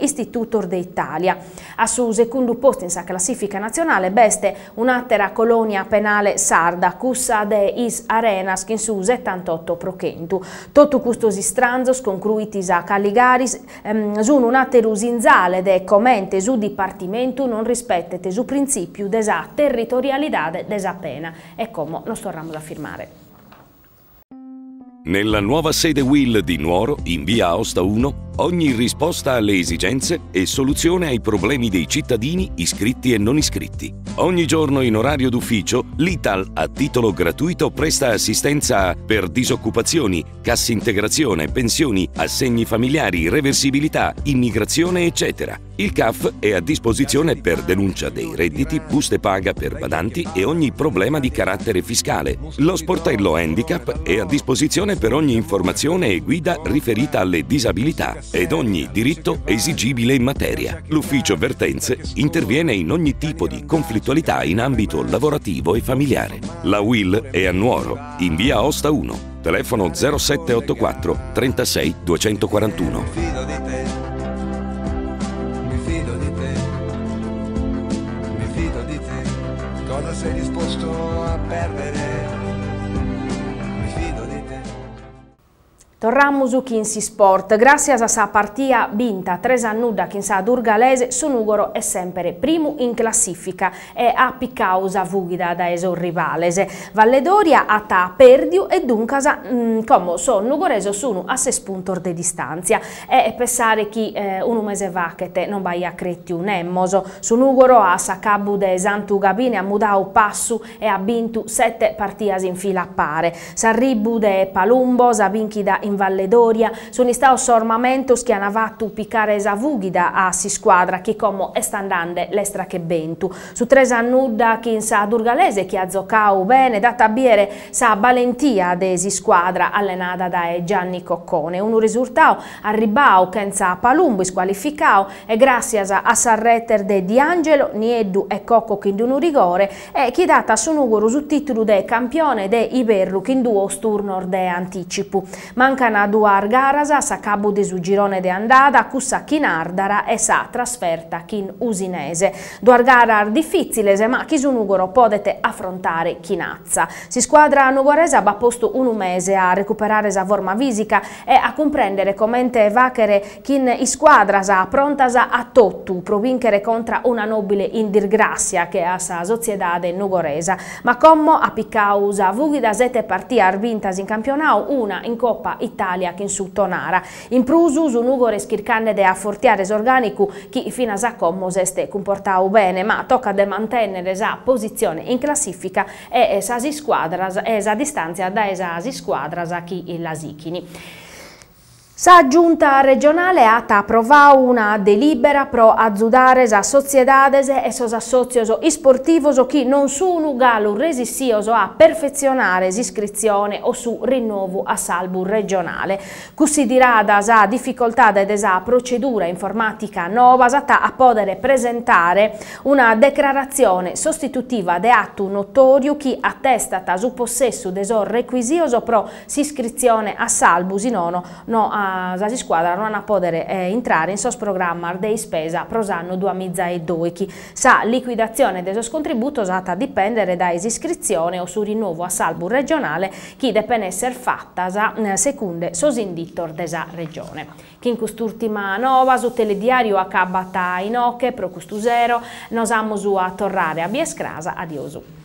istitutos de Itàlia. A su segundu postu in sa classìfica natzionale b'est un'àtera colònia penale sarda, cussa de Is Arenas chin su setantoto pro chentu. Totu custos istranzos, concruit sa Caligaris, sun un'àteru sinzale de comente su Dipartimentu non rispetet su printzìpiu de sa territorialidade de sa pena. E como nos torramus a firmare. Nella nuova sede Uil di Nuoro, in via Aosta 1, ogni risposta alle esigenze e soluzione ai problemi dei cittadini iscritti e non iscritti. Ogni giorno in orario d'ufficio, l'Ital a titolo gratuito presta assistenza per disoccupazioni, cassa integrazione, pensioni, assegni familiari, reversibilità, immigrazione, eccetera. Il CAF è a disposizione per denuncia dei redditi, buste paga per badanti e ogni problema di carattere fiscale. Lo sportello Handicap è a disposizione per ogni informazione e guida riferita alle disabilità ed ogni diritto esigibile in materia. L'ufficio vertenze interviene in ogni tipo di conflittualità in ambito lavorativo e familiare. La UIL è a Nuoro, in via Aosta 1. Telefono 0784 36 241. Mi fido di te, mi fido di te, mi fido di te, cosa sei disposto a perdere? Mi fido di te. Torramus chin s'isport. Gràssias a sa partia binta 3-0 chin sa Durgalese, su Nùgoro est semper primu in classìfica e at picadu sa fughida dae sos rivales. Valledoria at pèrdiu e duncas como sos nugoresos sun a ses puntos de distàntzia. E pessare chi unu mese faghet non b'aiat crètiu nemos. Su Nùgoro a s'acabu de Santu Gabine at mudadu passu e at bintu sete partias in fila a pare. S'arribu de Palumbo, sa bìnchida in Valledoria, sunt istados sos mamentos chi ant fatu picare sa fughida a s'iscuadra chi como est andende lestra che bentu. Su 3-0 chin sa Durgalese chi at zocadu bene dat a bìere sa balentia de s'iscuadra allenada dae Gianni Coccone. Unu resurtadu arribbadu chentza Palumbo iscualificadu e gràssias a sas retes de Di Angelo, Nieddu e Cocco chin unu rigore e chi dat a su Nùgoro su tìtulu de campione de iberru chin duos turnos de antìcipu. Mancan duas garas a s'acabu de su girone de andada, cussa chin Àrdara e sa trasferta chin Usinese. Duas garas difìtziles ma chi su Nùgoro podet afrontare chin atza. S'iscuadra nugoresa b'at postu unu mese a recuperare sa forma fìsica e a cumprèndere comente fàghere chin iscuadras prontas a totu pro bìnchere contra una nòbile in disgràssia che a sa sotziedade nugoresa. Ma como at picadu sa fughida sete partias bintas in campionadu, una in Copa Italia chin su Tonara. In prus su Nùgoro est chirchende de afortiare s'orgànicu chi finas a como s'est cumportadu bene, ma tocat de mantènnere sa positzione in classìfica e sas iscuadras e sa distàntzia dae sas iscuadras chi la sighint. Sa Giunta regionale at aprovadu una delìbera pro azudare sas sotziedades e sos assòtzios isportivos chi non sunt galu resissios a perfetzionare s'iscritzione o su rinnovu a s'albu regionale. Cussidirada sa dificoltade de sa procedura informàtica noba s'at a pòdere presentare una decraratzione sostitutiva de atu notòriu chi atestat su possessu de sos recuisios pro S'iscritzione a s'albu, si nono, no sas iscuadras no an a pòdere intrare in sos programmas de ispesa pro s'annu duamizaedoichi. Sa licuidatzione de sos contributos at a dipèndere dae s'iscritzione o su rinnovu a s'albu regionale chi depen èssere fatas secunde sos inditos de sa Regione. Chin cust'ùrtima nova su telediàriu acabat inoche pro custu sero. Nos amus a torrare a bier cras. Adiosu.